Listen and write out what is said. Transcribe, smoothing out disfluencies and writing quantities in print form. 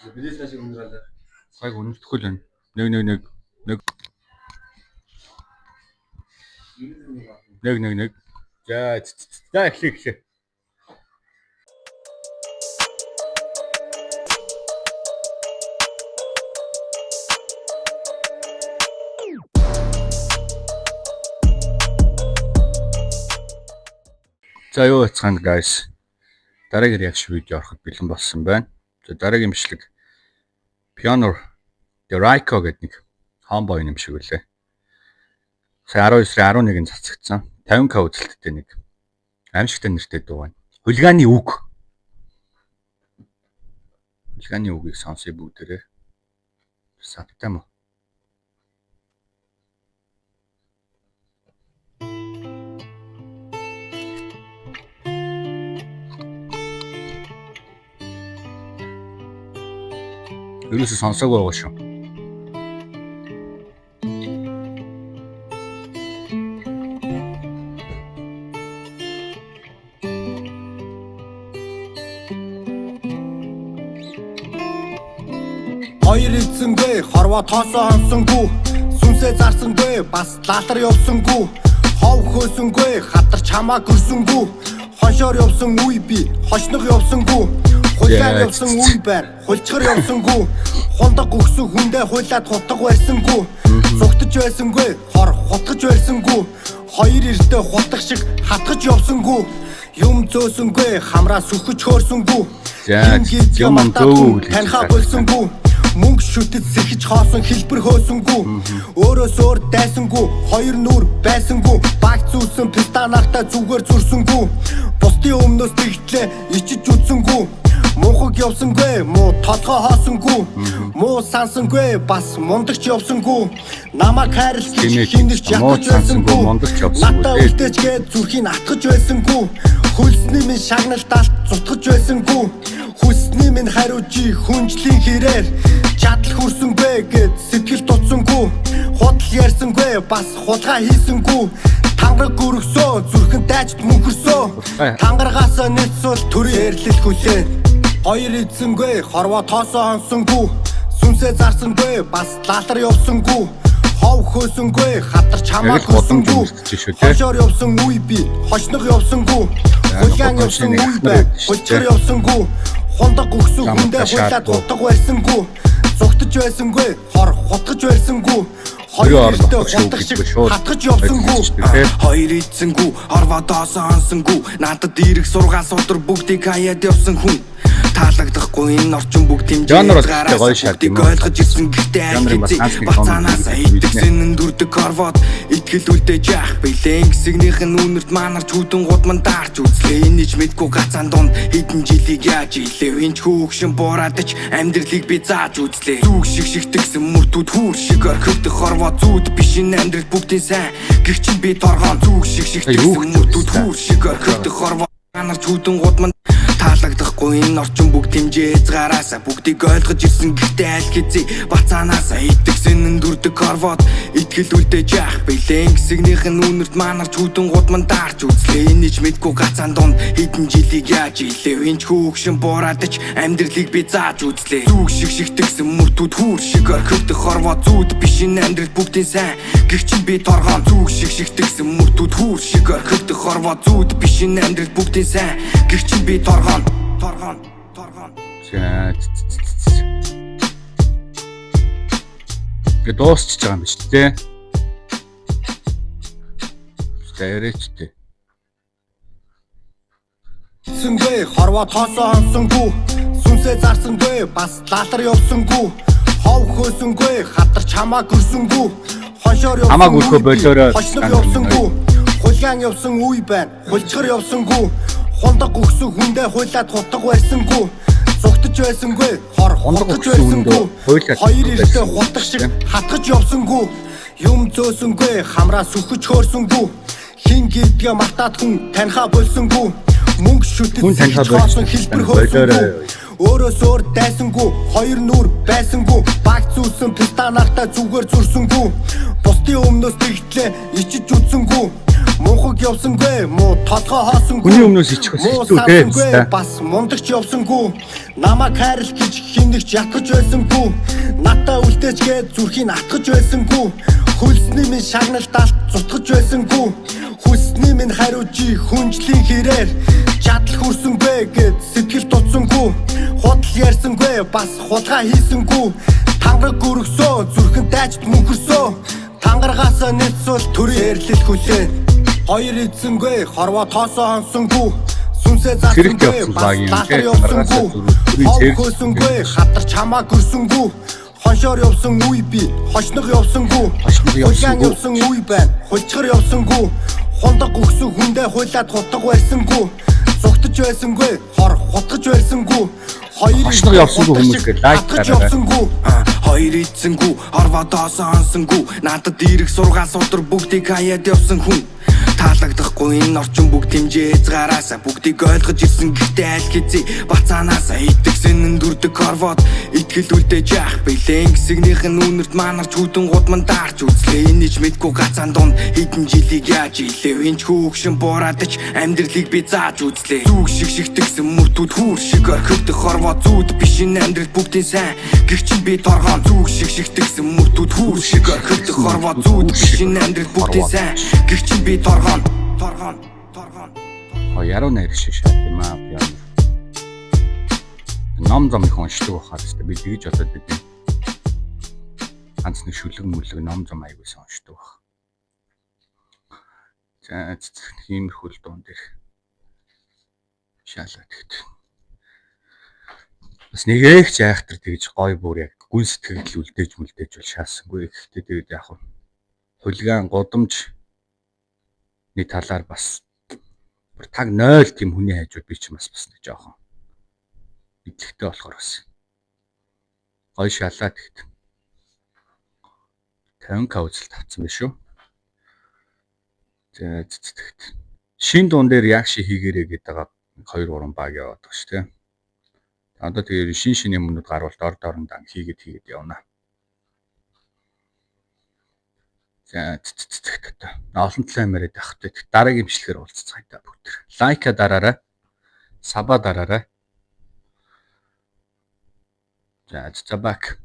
Бидээс шиг өндөр алаа. Гайг үнэлэхгүй л байна. 1 1 1 1 1 1 1. За за эхлэе эхлэе. За юу яцгаана guys. Дараагийн reaction видео ороход бэлэн болсон байна. За дараагийн бичлэг Pioneer The Ryko гэдэг нэг homeboy юм шиг үлээ. Сая 19 сарын 11-нд цацагдсан. 50k үзэлттэй нэг аимшигтай нэртэй дуу байна. Хулиганы үг. Хулиганы үгийг сонсъё бүгдээрээ. Савтай мó. Ерөөсө сонсоогүй байгаа шүү. Хоёр эзэнгүй, хорвоо тоосоо хонсонгүй. Сүнсээ зарсангүй, бас лалар явсангүй. Хов хөөсөнгүй, хадарч хамаа гөрсөнгүй. Хоншоор явсан үе би, хошног явсангүй. Хулиан явсан үе байр, хулчгар явсангүй. Хундаг өгсөн хүндээ хулиад хутга барьсангүй. Зүгтэж байсангүй, хор хутгаж барьсангүй. Хоёр эрдээ хутгах шиг хатгаж явсангүй. Юм зөөсөнгүй, хамраа сүхэж хөөрсөнгүй. За, Хин гэдгээ юм мартаад зөөгүй хүн гэж таньхаа хэлж болсонгүй. Мөнгө шүтэд сэхэж хоосон хэлбэр хөөсөнгүй. Өөрөөс өөр дайсангүй, хоёр нүур байсангүй. Баг зүүсэн пистанартаа зүгээр зүрсэнгүй. Бусдын өмнөөс тэгтлээ ичиж үзсэнгүй. Мунхаг явсангүй, муу толгой хоосонгүй. Муу сансангүй, бас мундагч явсангүй. Намайг хайрлах гэж Тэмээ хинэгч муу ятгах сансангүй, байсангүй. мундагч явсангүй, Надаа дээ. үлдээч гээд зүрхийг атгаж байсангүй. Хөлсний минь шагналтаалт зутгаж байсангүй. Хүсний минь хариу чи хүнжлийн хэрээр чадал хүрсэнгүй гэд сэтгэл дутсангүй. Худал ярьсангүй, бас хулгай хийсэнгүй. Тангараг гүргсөө, зүрхэн дайчд мөнхөрсөө. Хулгай. Тангарагаас нийцвэл төрийн эрлэл хүлээн. Хоёр эзэнгүй, хорвоо тоосоо хонсонгүй. Сүнсээ зарсангүй, бас лалар явсангүй. Хов хөөсөнгүй, хадарч хамаа Яг л гудамж хөрсөнгүй. өмсдөж шүү, тэ? Хошоор явсан үе би, хошног явсангүй. Хулиан гудамжны явсан нэг үе ахмад бай, байдаг шүү, хулчгар тэ? явсангүй. Хундаг өгсөн Замдаа хүндээ хулиад шаардгүй. хутга барьсангүй. Зүгтэж байсангүй, хор хутгаж барьсангүй. Хоёр Хоёр орон эртээ нутаг шүү хутгах шиг гэдэггүй шууд хатгаж явсангүй. ойлголцдог, тэ? Хоёр эзэнгүй, хорвоо тоосоо хонсонгүй. Надад ирэх сургаал судар бүгдийг хаяад явсан хүн. Таалагдахгүй энэ орчин бүгд хэмжээ Жанр бол хязгаараас гэхдээ гоё шат бүгдийг юм аа. ойлгож ирсэн гэхдээ аль Жанрын бас хэзээ ганц нэг бацаанаас тон мэднэ. итгэсэн нь дүрдэг хорвоод итгэл үлдээж яах билээ гисгнийх нь үнэрт маанарч хүдэн гудман даарч үзлээ энэ ч мэдгүй гацаан дунд хэдэн жилийг яаж илээ энэ ч хөөгшин буураад ч амьдралыг би зааж үзлээ зүг шиг шигтгсэн мөртүүд хүүр шиг орхигдох хорвоо зүуд биш энэ амьдрал бүгдийн сайн гих чинь би торгоон зүг шиг Юу шигтгсэн гэж мөртүүд үзсэн? хүүр шиг орхигдох хорвоо манарч хүдэн гудман таалагдахгүй энэ орчин бүгд хэмжээ хязгаараас бүгдийг ойлгож ирсэн гэхдээ аль хэзээ бацаанаас итгэсэн нь дүрдэг хорвоод итгэл үлдээж яах билээ гисгнийх нь үнэрт маанарч хүдэн гудман даарч үзлээ энэ ч мэдгүй гацаан дунд хэдэн жилийг яаж илээ энэ ч хөөгшин буураад ч амьдралыг би зааж үзлээ зүг шиг шигтгсэн мөртүүд хүүр шиг орхигдох хорвоо зүуд биш энэ амьдрал бүгдийн сайн гих чинь би торгоон зүг шиг шигтгсэн мөртүүд хүүр шиг орхигдох хорвоо зүуд биш энэ амьдрал бүгдийн сайн гих чинь би торгоон торгоон торгоон За. Ингээ дуусчихж байгаа юм биш үү? За яриач тээ. Сэнгүй, хорвоо тоосоо хонсонгүй. Сүнсээ зарсангүй, бас лалар явсангүй. Хов хөөсөнгүй, хадарч хамаа гөрсөнгүй. Хоншоор явсан Хамааг өрхөө үе би, болоорой. Хошног явсангүй. Хулиан явсан үе байна, хулчгар явсангүй. Хундаг өгсөн хүндээ хулиад хутга барьсангүй. Зүгтэж байсангүй, хор Хундаг хутгаж өгсөн хүндээ байсангүй. хулиад Хоёр хутга эртээ барьсангүй. хутгах шиг хатгаж явсангүй. Юм зөөсөнгүй, хамраа сүхэж хөөрсөнгүй. Хин гэдгээ мартаад хүн таньхаа болсонгүй. Мөнгө шүтэд Хүн таньхаа сэхэж хоосон болсон. хэлбэр Болоорой. хөөсөнгүй. Өөрөөс өөр дайсангүй, хоёр нүур байсангүй. Баг зүүсэн пистанартаа зүгээр зүрсэнгүй. Бусдын өмнөөс тэгтлээ ичиж үзсэнгүй. Мунхаг явсангүй, муу толгой хоосонгүй. Хүний өмнөөс ичих бас Муу хэцүү те, сансангүй, та. бас мундагч явсангүй. Намайг хайрл гэж хинэгч ятгаж байсангүй. Надаа үлдээч гээд зүрхийг атгаж байсангүй. Хөлсний минь шагнал далд зутгаж байсангүй. Хүссний минь хариу чи хүнжлийн хэрээр чадал хүрсэнгүй гэд сэтгэл дутсангүй. Худал ярьсангүй, бас хулгай хийсэнгүй. Тангараг гөрөгсөө, зүрхэн дайчд мөнхөрсөө. Тангарагаас нийцвэл төрийн эрлэл хүлээн. Хоёр эзэнгүй, хорвоо тоосоо хонсонгүй. Сүнсээ Цэрэгт зарсангүй, явсан бас баг юм, лалар те. явсангүй. Тангарагаас төрийн Хов цэрэг хөөсөнгүй, хадарч хамаа гөрсөнгүй. Хоншоор явсан үе би, хошног явсангүй. Хошног Хулиан явсангүй. явсан үе байна, хулчгар явсангүй. Хундаг өгсөн хүндээ хуулаад хутга барьсангүй. Зугтаж байсангүй, хор хутгаж барьсангүй. Хоёр Хошног явсангүй хутга шиг хүмүүсгээ лайк атгаж дараарай. явсангүй. Хоёр эзэнгүй, хорвоо тоосоо онсонгүй. Надад ирэх сургаал судар бүгдийг хаяад явсан хүн. Таалагдахгүй энэ орчин бүгд хэмжээ хязгаараасаа. Бүгдийг ойлгож ирсэн, гэхдээ аль хэзээ бацаанаасаа. Итгэсэн нь дүрдэг хорвоод итгэл үлдээж яах бэлэн. Гисгнийх нь үнэрт маанарч хүдэн гудман даарч үзлээ. Энэ ч мэдгүй гацаан дунд хэдэн жилийг яаж илэв. Энд хөөгшин буураадч амьдралыг би зааж үзлээ. Зүг шиг шигтгсэн мөртүүд хүүр шиг орхигдох хорвоо зүуд биш. Энэ амьдрал бүгдийн сайн гих чинь би торгоон. Зүг шиг шигтгсэн мөртүүд хүүр шиг орхигдох хорвоо зүуд биш. Энэ амьдрал бүгдийн сайн гих чинь би торгоон, торгоон, торгоон. Оо, яруу найр шиг шат юм аа би. Ном зам их уншдаг байхаар тест би тэгж бодоод байдیں۔ Ганц нэг шүлэг мүлэг, ном зам аягуулсан уншдаг байх. За, иймэрхүү л дуун дээр шаалаа тэгт. Бас нэгээх ч айхтар тэгж гой бүр яг гүн сэтгэл үлдээж мүлдээж бол шаасангүй. Гэхдээ тэгээд яг хулиган гудамж нэг талаар бас бүр таг 0 тийм хүний хажууд би ч бас нэг жоохон мэдлэгтэй болохоор бас гой шалаа тэгт. 50K үзэлт авсан байх шүү. За, тэгт. Шин дуун дээр яг ши хийгэрээ гэдэг байгаа 2 3 баг яваад байгаа шүү дээ. Одоо тэгээд шин шин юмнууд гарвал дор дорн дан хийгээд хийгээд явна. За, тэгт одоо олон талын яриад авах тэ. Дараагийн бичлэгээр уулзцгаая та бүгд. Like аа дараарай. Sub аа дараарай. За, за, бак.